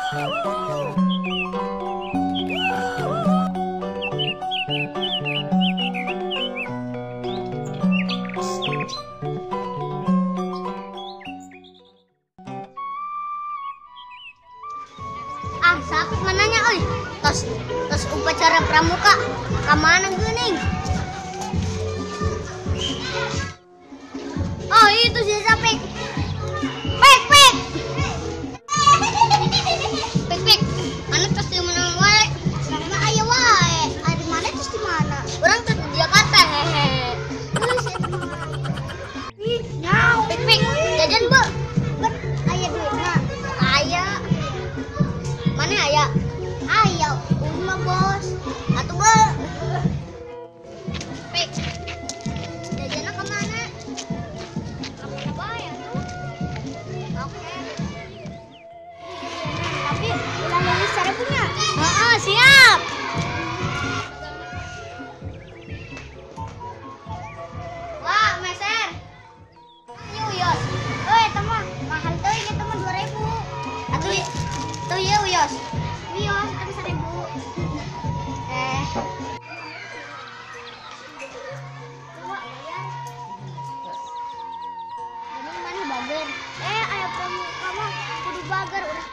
Ah, sakit mananya euy. Tos tos upacara pramuka ka mana geuning? Oh, itu si Sapik. Pik, pik. Pik, pik. Mana tos di mana wae? Mana aya wae? Ari mana tos di mana? Urang tos di Jakarta hehe. Geus eta mah. Ih, nyaw. Pik, pik. Jajan, Bu. Bet aya duitna. Aya. Mana aya? Aya, rumah bos. Atuh, Bu. Pik. Jajanna ka mana? Ka bae atuh. Oke. Tapi ulah leuwih 1000 nya. Heeh, siap. Wah, meser. Ayo, Yos. Euy, eta mah mahal teuing eta mah 2000. Atuh, tuh ieu Yos. Wios, eta mah 1000. Eh. Wah, bayar. Jadi mana bager? Eh, aya pramuka mah kudu bager udah